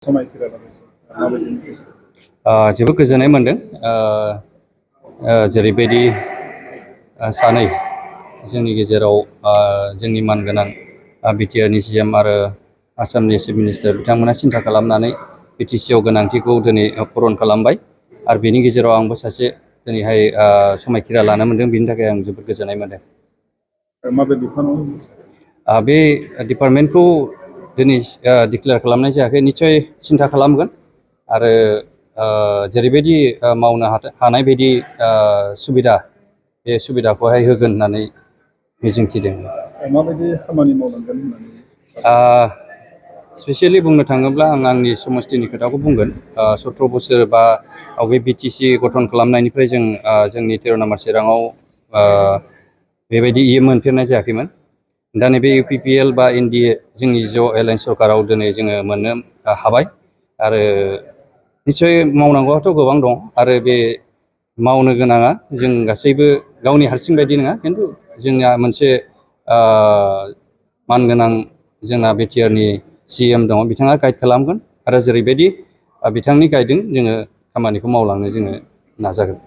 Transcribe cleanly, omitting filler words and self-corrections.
समायखिरा माबायदि जोबोद गोजोननाय मोनदों। जेरैबायदि सानै जोंनि गेजेराव जोंनि मानगोनां बिटिआरनि सिएम आरो आसामनि चिफ मिनिस्टार बिथांमोना सिन्था खालामनानै बिटिसिआव गोनांथिखौ दिनै पुरन खालामबाय आरो बेनि गेजेराव आंबो सासे दिनैहाय समायखिरा लानो मोनदों। बेनि थाखाय आं जोबोद गोजोननाय मोनदों। माबे बिफानाव बे डिपार्टमेन्टखौ दिनै डिक्लेयार खालामनाय जायाखै, निस्सय सिन्था खालामगोन आरो जेरैबायदि मावनो हानाय बायदि सुबिदा बे सुबिदाखौहाय होगोन होननानै मिजिंथिदों। माबायदि खामानि मावनांगोन होननानै स्पेसियेलि बुंनो थाङोब्ला आं आंनि समस्थिनि खोथाखौ बुंगोन। 17 बोसोर बा बे बिटिसि गठन खालामनायनिफ्राय जोंनि 13 नम्बर चिराङाव बेबायदि मोनफेरनाय जायाखैमोन। दा नैबे इउपिपिएल बा एनडिए जोंनि ज' एलायन्स सरकाराव दिनै जोङो मोननो हाबाय आरो निस्सय मावनांगौआथ' गोबां दं आरो बे मावनो गोनाङा जों गासैबो गावनि हारसिं बायदि नङा, खिन्थु जोंना मोनसे मानगोनां जोंना बिटिआरनि सिएम दङ, बिथाङा गाइड खालामगोन आरो जेरैबायदि बिथांनि गाइडजों जोङो खामानिखौ मावलांनो जोङो नाजागोन।